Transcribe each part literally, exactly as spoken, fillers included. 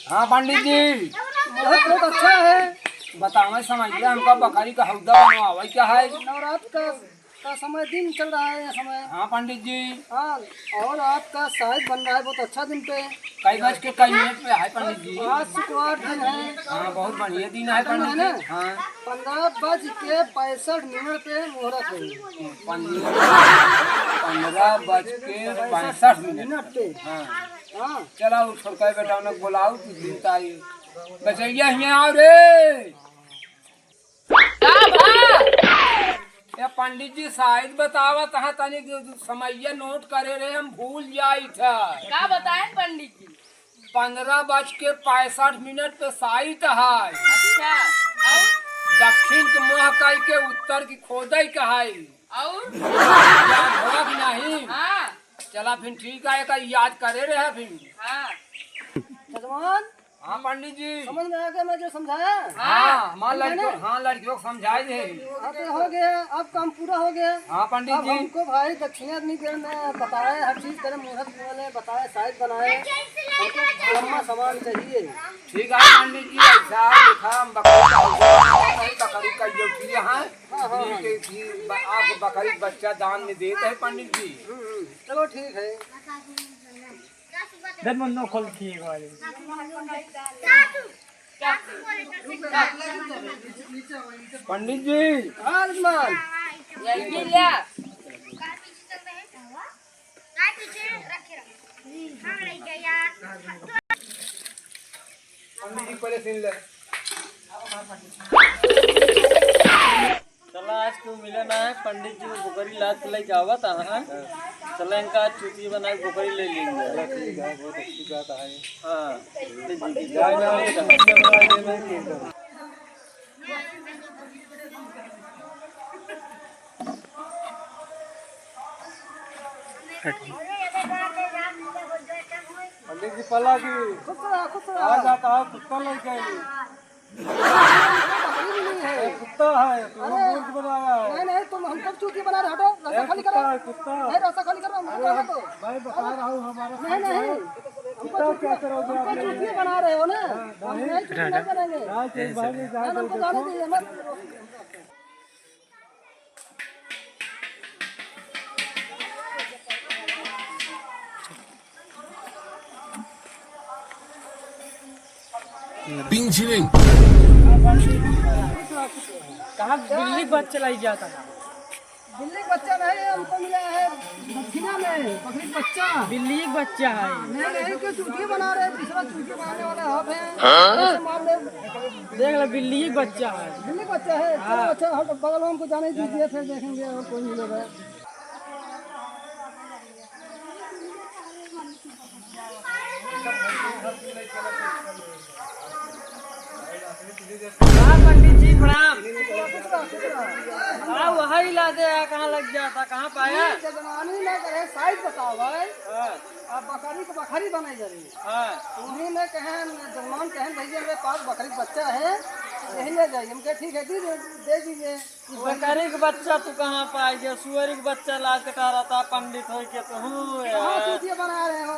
हाँ पंडित जी। बहुत, बहुत अच्छा है। बतावे समैया, हमका बकरी का हौदा बनवावे का है। नवरात्र का, का समय दिन चल रहा है, यह समय। हाँ पंडित जी। हाँ, और आपका साइज बन रहा है बहुत अच्छा दिन पे। कई बज के कई मिनट पे है पंडित जी? आज शुक्रवार दिन है। हाँ, बहुत बढ़िया दिन है पंडित जी। हाँ। पन्द्रह बज के पैंसठ मिनट पे मुहूर्त है। पन्द्रह, पन्द्रह बज के पैंसठ मिनट। मिनट पे। हाँ। हाँ। चला, उ छोटका बेटा उन्हें बुलाओ, तू जीता ही। बचैया हियाँ आओ रे। का भा? ए पंडित जी, साइज बतावत ह, तनी समैया नोट करे रे, हम भूल जाइत ह। का बताए पंडित जी? पन्द्रह बज के पैंसठ मिनट पे साइत है। अच्छा, और? दक्षिण के मुँह कई के उत्तर की खोदई का है। और? याद हुआ कि नहीं? हाँ। चला फिर ठीक है, का याद करे रहे फिर। हाँ। जजमान, हाँ पंडित जी। समझ में आ गया मैं जो समझाया? हाँ, हमारे ठीक है लड़कियों, ना? हाँ, लड़कियों को समझाए दे। हाँ, तो हो गया, अब काम पूरा हो गया। हाँ पंडित अब जी। हमको भाई दक्षिणा नहीं देना, बताए, हर चीज करे, मुहूर्त बोले, बताए, साइज बनाए, हमको लंबा सामान चाहिए। ठीक है पंडित जी, ऐसा है, देखा, हम बकरी का, नहीं, बकरी का ये उठिए हैं। हाँ, हाँ, हाँ। ठीक है, ठीक, ब-, आप बकरी बच्चा दान में देते हैं पंडित जी। हम्म, हम्म, चलो ठीक है। दे मुन्नो खोल खिए वाले। पंडित जी। हाँ, जजमान। ये ले। पंडित जी, पहले सुन ले। चला, आज तू मिले ना है, पंडित जी को बोकरी लाद के लेके आवत है, हाँ? चला, इनका आज चूतिया बना के बोकरी ले लेंगे। चला, ठीक है, बहुत अच्छी बात है। हाँ। पंडित जी, जाए ना, चूतिया बना के लेंगे। पंडित जी, पला की खुश रहा, खुश रहा। आ जाता है, कुत्ता लेके आई। बकरी भी नहीं है। ये कुत्ता है, तू अरे, मूर्ख बनाया है। नहीं, नहीं, तुम हमको चूतिया बना रहे, हटो, रास्ता अरे खाली करो। कुत्ता है, कुत्ता। नहीं, रास्ता खाली करो, हमको अरे जाने दो। भाई, बता रहा हूँ, हमारा नहीं, साथ नहीं, है। हमको कुत्ता चूतिया, क्या करोगे हमको आप लेके? चूतिया बना रहे हो ना, हाँ, हम नहीं। नहीं चूतिया नहीं करेंगे। हाँ, ठीक भाई, नहीं, जाए हमको दो, जाने देखो। दीजिए, मत। पिंचिरिंग। कहाँ बिल्ली बच्चा लाई जाता है? बिल्ली बच्चा नहीं, हमको मिला है दक्षिणा में, बकरी बच्चा। बिल्ली एक बच्चा है। नहीं, नहीं, क्यों चूतिया बना रहे हैं, दूसरा चूतिया बनाने वाला आप हैं। हाँ? ऐसे मार ले। देख ले, बिल्ली एक बच्चा है। बिल्ली बच्चा है, चलो हाँ। अच्छा, हम बगल में हमको जाने दीजिए, फिर देखेंगे और कोई मिलेगा। हाँ, पंडित जी, प्रणाम। हाँ, वही ला दे, कहाँ लग जाता, कहाँ पाया? ये जजमानी में करे, साइज बतावे। हाँ। अब बकरी के बकरी बने जरी। हाँ। उन्हीं में कहे, जजमान कहे, "भैया, मेरे पास बकरी का बच्चा है, यही ले जाइए।" हम कहे, "ठीक है, दे दे, दे दीजिए।" बकरी के बच्चा तू कहाँ पाई गया? सुअरी के बच्चा लाज कटा रहा था, पंडित होई के तो हूँ हाँ, यार। चूतिया बना रहे हो।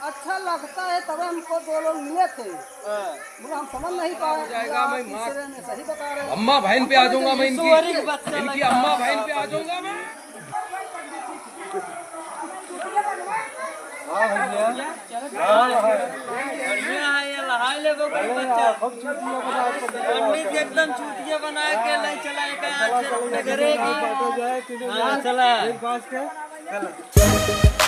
अच्छा लगता है, तब हमको दो लोग मिले थे। हाँ। बोला, "हम समझ नहीं पाए।" हो जाएगा, बोला, मैं "आप मार-, तीसरे में सही बता रहे हो।" अम्मा बहन पे आ जाऊंगा मैं इनकी, सुअरी के बच्चा इनकी लग अम्मा रहा बहन था। पे आ जाऊंगा मैं। हाँ भैया। हाँ, हाँ। बढ़िया है ये, लहाई लेबो कोई अरे बच्चा। यार, खूब चूतिया बना के पंडित जी एकदम चूतिया बना के ले चला एक आज अपने घरे की। काटा जाए, तीनों हाँ, जने चला। एक बांस के। चला।